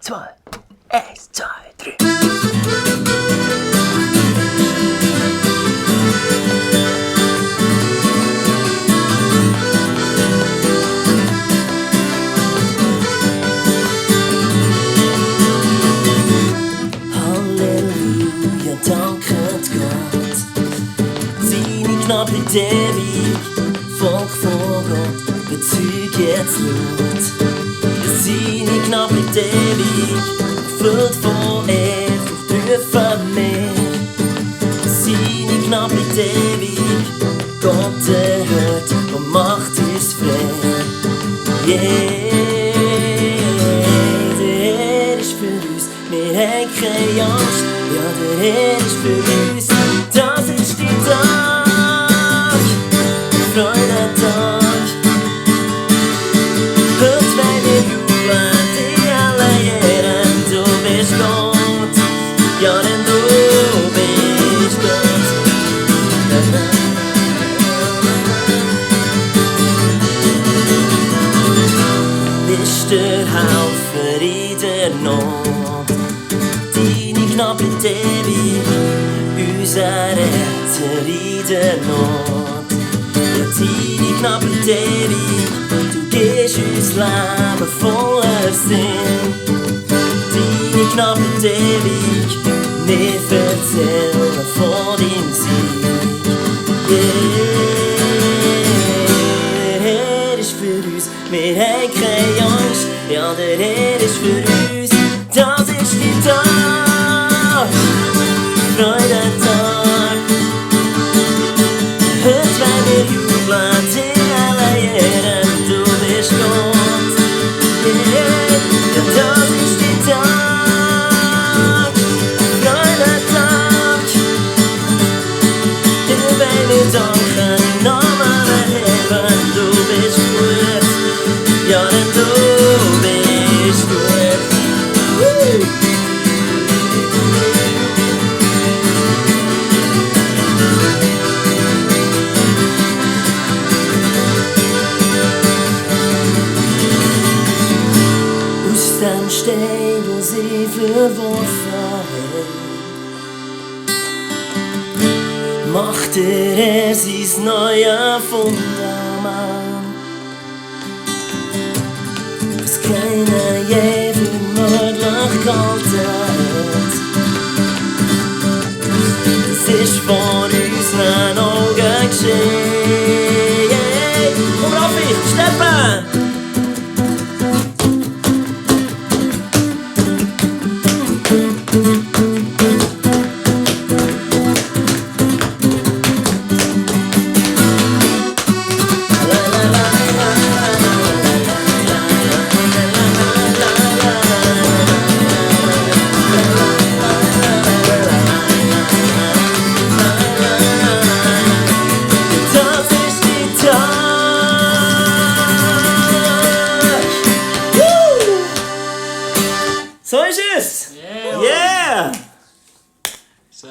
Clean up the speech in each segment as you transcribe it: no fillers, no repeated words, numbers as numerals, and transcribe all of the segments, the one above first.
2, 1, 2, 3. Halleluja, danked Gott. Sini Gnad blibt ewig, Volk von Gott, bezüg, jetzt, Sini Gnad blibt ewig, erfüllt von Ehrfurcht, rüefe mich. Sini Gnad blibt ewig, Gott erhört und macht uns frei. Der Herr ist für uns, wir haben keine Angst. Ja, der Herr ist für uns, das ist die Tag, Fröidetag. Heute wollen wir jubeln, dir ällei ehre, du bist Gott, ja, denn du bist Gott. Bist der Helfer in der Not, Dini Gnad blibt ewig, Üse Retter in der Not. Ja, Dini Gnad blibt ewig, du gibst uns Leben voller Sinn. Dini Gnad blibt ewig, wir erzählen von deinem Sieg. Der Herr ist für uns, wir haben keine Angst. Ja, der Herr ist für uns, das ist die Tag, Fröidetag. Heute wollen wir jubeln, dir ällei ehre, du bist Gott. Ja, das ist die Tag, Fröidetag. Dir wollen wir danken, im Namen erheben, du bist gut. Ja, denn du bist gut. Aus dem Stein, wo sie verworfen haben, macht der Herr sein neues Fundament. Was keiner je vermutlich gehalten hat, das ist vor unseren Augen geschehen. Komm, Raffi, Steppen! So ist es! Yeah! So.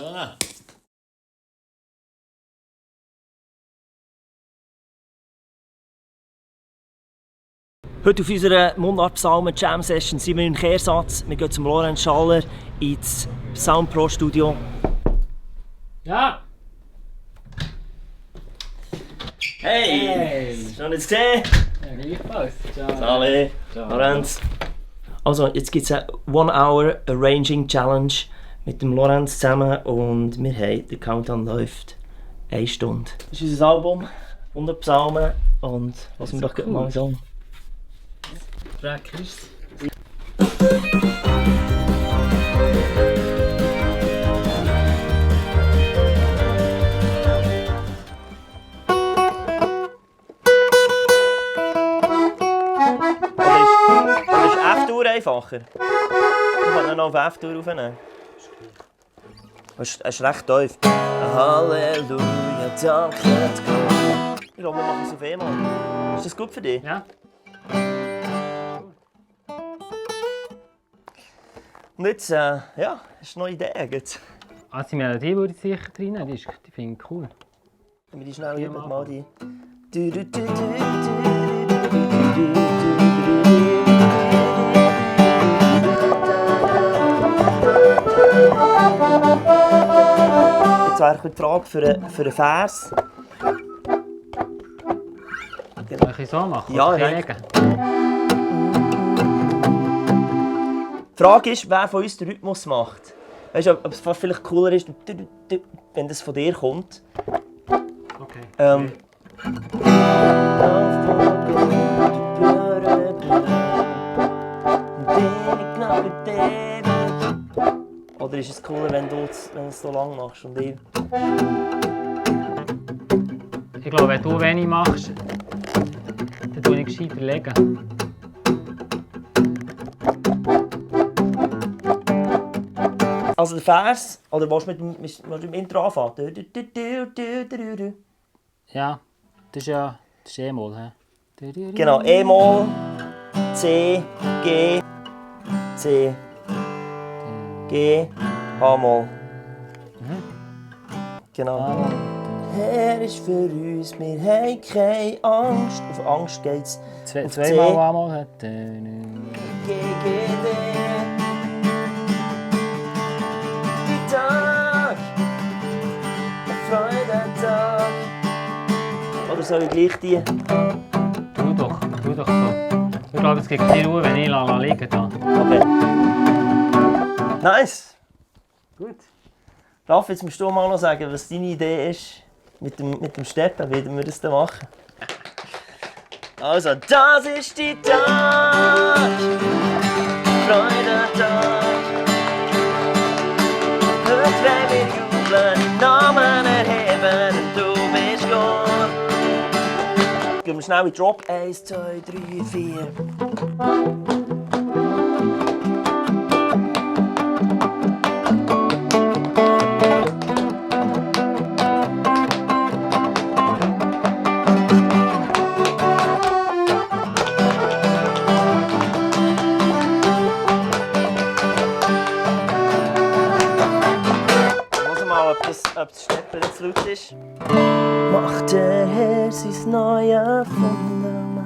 Heute auf unserer Mundart Psalme Jam Session sind wir im Kehrsatz. Wir gehen zum Lorenz Schaller ins Sound Pro Studio. Ja! Hey! Schon jetzt gesehen? Ja, gleichfalls. Ciao. Sali, Ciao. Lorenz. Also, jetzt gibt es eine 1-Hour Arranging Challenge mit dem Lorenz zusammen und wir haben, der Countdown läuft 1 Stunde. Das ist unser Album, Mundart Psalme und was wir doch cool. mal sagen. Track ist Das ist F-Tour einfacher. Ich kann noch auf F-Tour aufnehmen. Es ist recht tief. Halleluja, danked Gott. Ich glaube, wir machen es auf E-Moll. Ist das gut für dich? ja. Und jetzt, ja, hast du noch Ideen? Jetzt? Also die Melodie würde ich sicher reinnehmen, die finde ich cool. Wenn wir die schnell üben, mal die. wäre die Frage für einen Vers. Soll ich so machen? Ja, Oder ja. legen? Die Frage ist, wer von uns den Rhythmus macht. Weißt du, ob es fast vielleicht cooler ist, wenn das von dir kommt. Okay. Oder ist es cooler, wenn du es so lang machst und ich? Ich glaube, wenn du wenig machst, dann tue ich gescheiter legen. Also der Vers, oder willst du mit dem Intro anfangen? Ja, das ist E-Moll. He? Genau, E-Moll, C, G, C, G, A-Moll. Genau. Herr ist für uns, wir haben keine Angst. Auf Angst geht's. Zweimal A-Moll hat. G, G, D. Die Tag, ein Fröidetag. Oder soll ich gleich die? Tu doch so. Ich glaube, es gibt keine Ruhe, wenn ich liegen lasse. Okay. Nice. Gut. Ralf, jetzt musst du mal noch sagen, was deine Idee ist mit dem Steppen, wie wir das dann machen. Also, das ist die Tag, Fröidetag. Heute wollen wir jubeln, deinen Namen erheben, denn du bist Gott. Gehen wir schnell in Drop. 1, 2, 3, 4. Ob das Steppen jetzt laut ist. Macht der Herr sein neues Fundament.